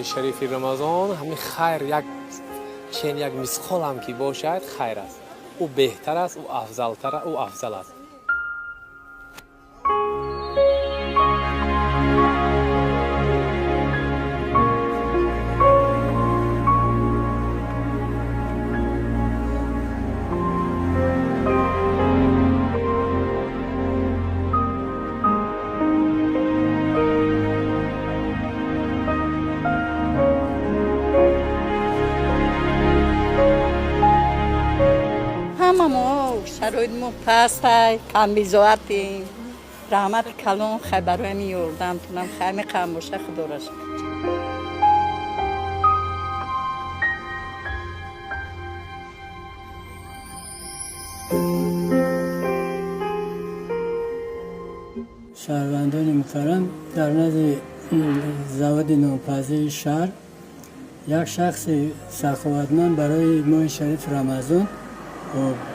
Моҳи шарифи Рамазон ҳамин хайр, як чен, як мисқол ҳам ки бошад, хайр аст, ӯ беҳтар аст, ӯ афзалтар, ӯ афзал аст. Ҳама мо шароит мо пастай, камбизоатем. Раҳмати калон, хай, барои ҳамин ёрдамтунам, хай, меқам боша, худоро шукр. Шаҳрвандони муҳтарам, дар назди заводи нонпазии шаҳр як шахси саховатманд барои моҳи шарифи Рамазон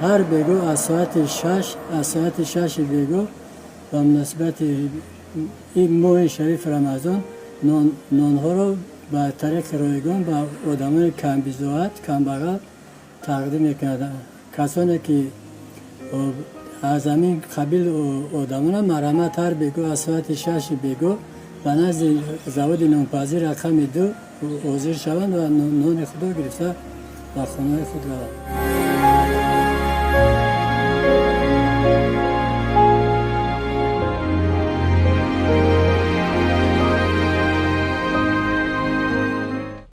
ҳар бегоҳ аз соати 6, аз соати 6-и бегоҳ ба муносибати ин моҳи шарифи Рамазон нонҳоро ба тариқи ройгон ба одамони камбизоат, камбағал тақдим мекунад. Касоне ки аз ҳамин қабил одамона, марҳамат, ҳар бегоҳ аз соати 6-и бегоҳ ба назди заводи нонпазӣ рақами 2 ҳозир шаванд ва нони худро гирифта ба хонаи худ раванд.